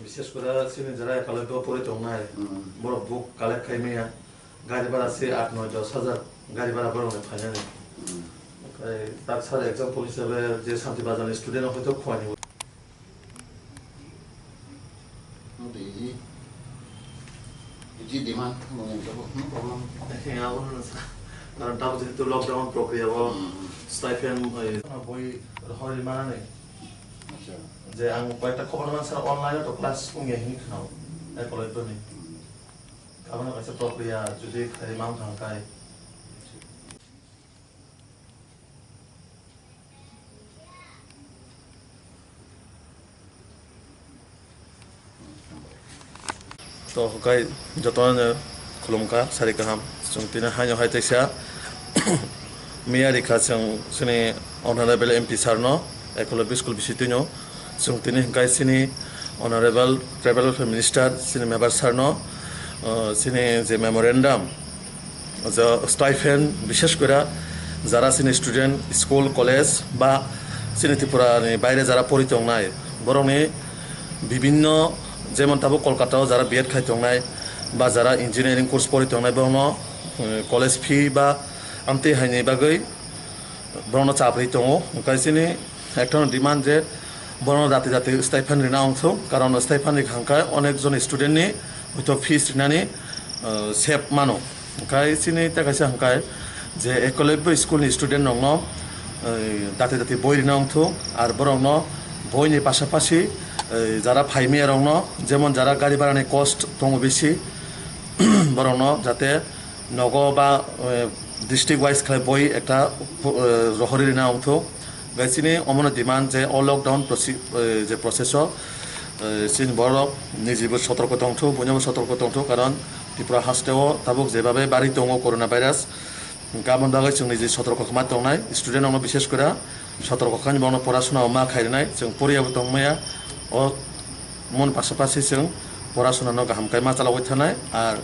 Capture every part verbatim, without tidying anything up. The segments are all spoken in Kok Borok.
Bishes kore chini jara Ekalobyo pori tongnai, hmm, borok book collect khai maya, gari bhara se aat noi dos hajar gari bhara borok ni phainani. Hmm. Okai tak sar example hisabe je Santi Bazar ni student rok hoito khwani. Easy, easy demand, no problem. He, abono sa. Karon tamo jehetu lockdown prokriya o, hmm, stipend, eh, boi rohorwi manani. Acha. Je ang koyekta khobor mansa online o to class wngya hinwi khnao, Ekalobyo ni. Hmm. Abono kaisa prokriya jodi khlai man thang khai. To, okai, jotono khulumkha, sari kaham. Chwng tini haino hai teisa miya rikha chwng chini Honorable M P sir no, Ekalobyo School bisitwino. Chwng tini hwnkhe chini Honorable Tribal Welfare Minister, chini Mebar sir no, uh, chini je memorandum, je stipend, bishes kore jara chini student, school, college ba chini Tripura ni baire jara pori tongnai, borokni bibinno, jemon tabuk Kolkata o jara B Ed khai tongnai ba jara engineering course pori tongnai, borokno, eh, college fee ba amtwi haini bagwi borokno chaprwi tongo. Hwnkhe chini ekta demand je borokno jati jati stipend rina wngthok, karon stipend rikha hwnkhe onek jon student ni hwito fees rinani, eh, save mano. Hwnkhe chini tei kaisa hwnkhe je Ekalobyo school ni student rokno, eh, jati jati boi rina wngthok, ar borokno boi ni pasapasi, eh, jara phaimaya rokno, jemon jara gari bhara ni cost tongo bisi, borokno jate nogo ba, eh, district wise khlai boi ekta, eh, rohorwi rina wngthok. Gai chini omono demand je o lockdown proce-, eh, je process o, eh, chini borok nijibo sotorko tongthok, buinobo sotorko tongthok, karon Tripura haste o tabuk jebabe bari tongo corona virus. Gabon bagwi chwng niji sotorko khma tongnai, student rokno bishes kore sotorko khaini bono porasuna o ma khairwnai, chwng poriya bo tongmaya. O mon pasapasi chwng porasuna no kaham khe ma chalogwi thanai, ar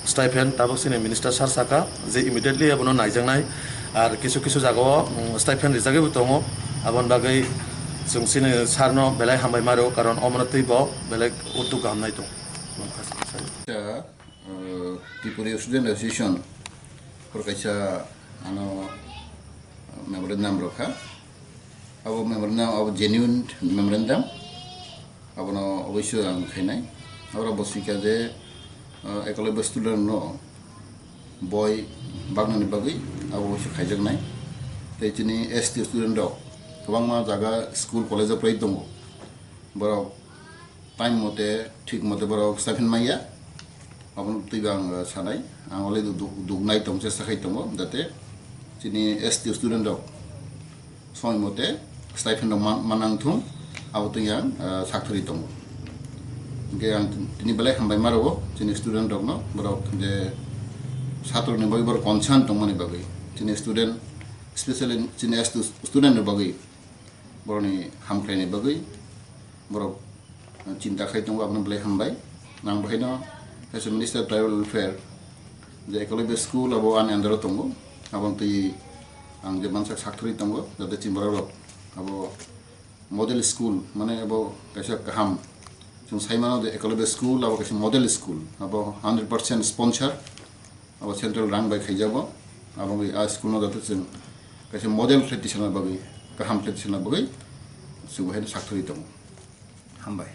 stipend tabuk chini minister sir saka je immediately abono naijaknai, ar kisu kisu jagao, mm, stipend rijagwi bo tongo, aboni bagwi chwng chini sir no belai hambai ma rwo, karon omono twi bo belai uddog kaham nai tongo. Uh, Tripura Student Association por kaisa ano memorandum rokha. Abo memorandum abo genuine memorandum. Abono oboisyo ang khainai. Abo bo swika je, uh, Ekalobyo student no boi bagnani bagwi abo oboisyo khaijaknai. Tei chini S T student rok kwbangma jaga school college o prai tongo. Borok time mote, thik mote borok stipend manya. Abono twibo ang, uh, sanai. Ang already duk-, duknai tong, chesta khai tongo, jate chini S T student rok somoi mote stipend rok ma-, manang thung, abo twi ang, uh, sakthari tongo. Hingke ang tini belai hambai ma rwo chini student rokno, borok je satro ni bagwi borok concern tongmani bagwi. Chini student, specially chini S T student ni bagwi, borokni hamkrai ni bagwi borok chinta khai tongo, abono belai hambai. Ang bahaino as a Minister Tribal Welfare je Ekalobya School abo ani under o tongo, aboni twi ang je mansak sakthorwi tongo, jate chini borok rok abo model school, mane abo kaisa kaham. Chwng sai mano je Ekalobya School abo kaisa model school, abo hundred percent sponsor. Abo central rang bai khaijago. Abo wngwi a school no joto chwng kaisa model khlai tisana bagwi, kaham khlai tisana bagwi chwng bahai no sakthorwi tongo. Hambai.